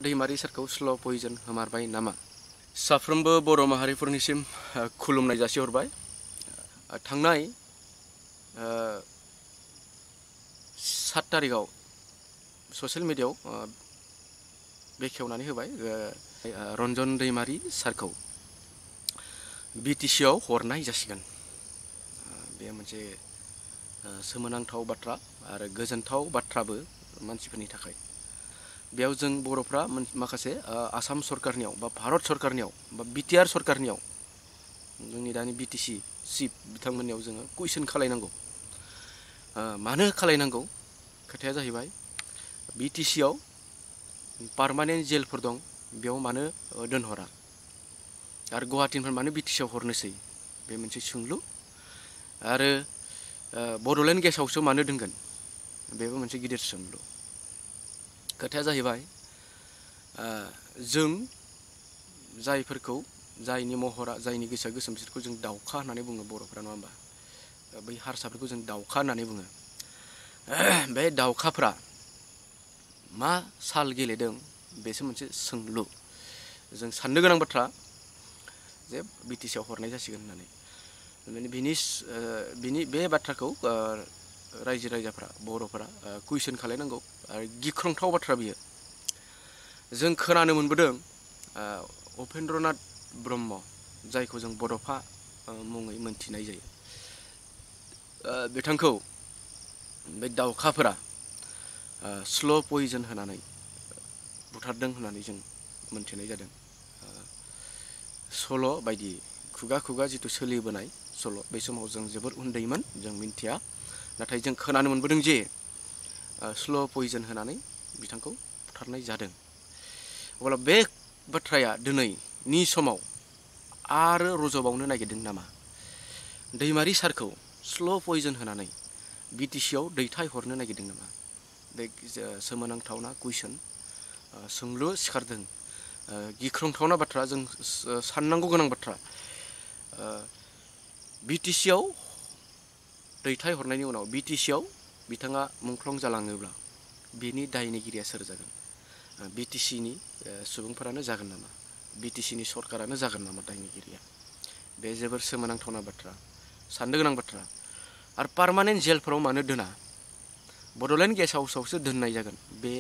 दैमारि सारखौ slow' poison होमारबाय नामा? साफ्रोमबो बर' माहारिफोरनिसिम खुलुमनाय जासिहरबाय। थांनाय 7 तारिखाव ससियेल मिडियायाव बेखेवनानै होबाय रन्जन दैमारि सारखौ बिटिसिआव हरनाय जासिगोन। बे मोनसे सोमोनांथाव बाथ्रा आरो गोजोनथाव बाथ्राबो मानसिफोरनि थाखाय। बेयाव जों बर'फ्रा माखासे आसाम सरकारनियाव बा भारत सरकारनियाव बा बिटिआर सरकारनियाव जोंनि दानि बिटिसि चिफ बिथांमोननियाव जोङो कुइसन खालायनांगौ। मानो खालायनांगौ? खोथाया जाहैबाय बिटिसिआव पार्मानेन्ट जेलफोर दं, बेयाव मानो दोनहरा आरो गुवाहाटीनिफ्राय मानो बिटिसिआव हरनोसै? बे मोनसे सोंलु। आरो बड'लेण्ड गेस्ट हाउसआव मानो दोनगोन? बेबो मोनसे गिदिर सोंलु। खोथाया जाहैबाय जों जायफोरखौ जायनि महरा जायनि गोसोआ गोसोम बिसोरखौ जों दावखा होननानै बुङो बर'फ्रा, नङा होमबा? बै हारसाफोरखौ जों दावखा होननानै बुङो। बे दावखाफ्रा मा साल गेलेदों बेसो मोनसे सोंलु। जों साननो गोनां बाथ्रा जे बिटिसिआव हरनाय जासिगोन होननानै। बिनि बे बाथ्राखौ रायजो राजाफ्रा बर'फोरा कुइसन खालायनांगौ। आरो गिख्रंथाव बाथ्रा बियो। जों खोनानो मोनबोदों उपेन्द्रनाथ ब्रह्म, जायखौ जों बड'फा मुङै मोनथिनाय जायो, बिथांखौ बे दावखाफोरा स्ल' पयजन होनानै बुथारदों होननानै जों मोनथिनाय जादों। सल' बायदि खुगा खुगा जिथु सोलिबोनाय सल', बे समाव जों जोबोर उन्दैमोन, जों मिन्थिया। नाथाय जों खोनानो मोनबोदों जे स्ल' पयजन होनानै बिथांखौ बुथारनाय जादों। अब्ला बे बाथ्राया दिनैनि समाव आरो रज'बावनो नागिरदों नामा? दैमारि सारखौ स्ल' पयजन होनानै बिटिसिआव दैथायहरनो नागिरदों नामा? बे सोमोनांथावना कुइसन, सोंलु सिखारदों। गिख्रंथावना बाथ्रा, जों साननांगौ गोनां बाथ्रा। बिटिसिआव दैथायहरनायनि उनाव बिटिसिआव बिथाङा मुंख्लं जालाङोब्ला बिनि दायनिगिरिया सोर जागोन? बिटिसिनि सुबुंफोरानो जागोन नामा? बिटिसिनि सरकारानो जागोन नामा दायनिगिरिया? बे जोबोर सोमोनांथावना बाथ्रा, साननो गोनां बाथ्रा। आरो पार्मानेन्ट जेलफोराव मानो दोना? बड'लेण्ड गेस्ट हाउसआवसो दोननाय जागोन। बे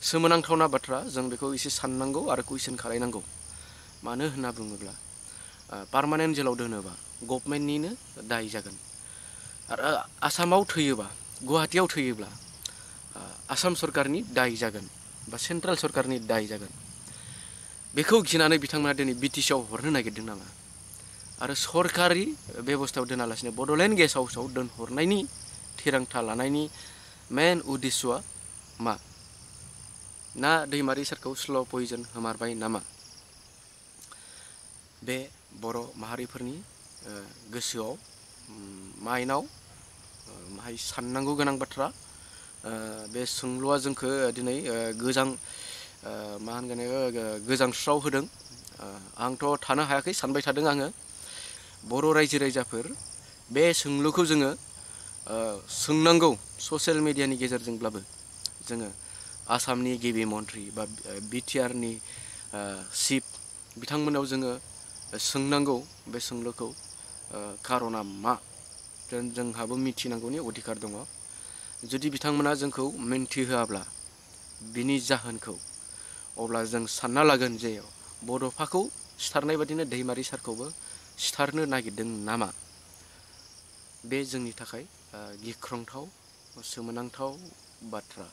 सोमोनांथावना बाथ्रा। जों बेखौ एसे साननांगौ आरो कुइसन खालायनांगौ। मानो होनना बुङोब्ला पार्मानेन्ट जेलाव दोनोबा गभर्नमेन्टनिनो दाय जागोन। आरो आसामाव थैयोबा, गुवाहाटीयाव थैयोब्ला आसाम सरकारनि दाय जागोन बा सेन्ट्रेल सरकारनि दाय जागोन। बेखौ गिनानै बिथांमोना दिनै बिटिसिआव हरनो नागिरदों नामा? आरो सरकारि बेबस्थायाव दोनालासिनो बड'लेण्ड गेस्ट हाउसआव दोनहरनायनि थिरांथा लानायनि मेन उद्देश्यआ मा? ना दैमारि सारखौ स्ल' पयजन होमारबाय नामा? बे बर' माहारिफोरनि गोसोआव, माइनाव माहाय साननांगौ गोनां बाथ्रा। बे सोंलुआ जोंखौ दिनै मा होनगोन, गोजांस्राव होदों। आंथ' थानो हायाखै, सानबाय थादों आङो। बर' रायजो राजाफोर, बे सोंलुखौ जोङो सोंनांगौ ससियेल मिडियानि गेजेरजोंब्लाबो। जोङो आसामनि गिबि मन्थ्रि बा बिटिआरनि चिफ बिथांमोनाव जोङो सोंनांगौ बे सोंलुखौ। खार'ना मा? जोंहाबो मिथिनांगौनि अधिकार दङ। जुदि बिथांमोना जोंखौ मिन्थिहोआब्ला बिनि जाहोनखौ, अब्ला जों सानना लागोन जे बड'फाखौ सिथारनाय बादिनो दैमारि सारखौबो सिथारनो नागिरदों नामा? बे जोंनि थाखाय गिख्रंथाव, सोमोनांथाव बाथ्रा।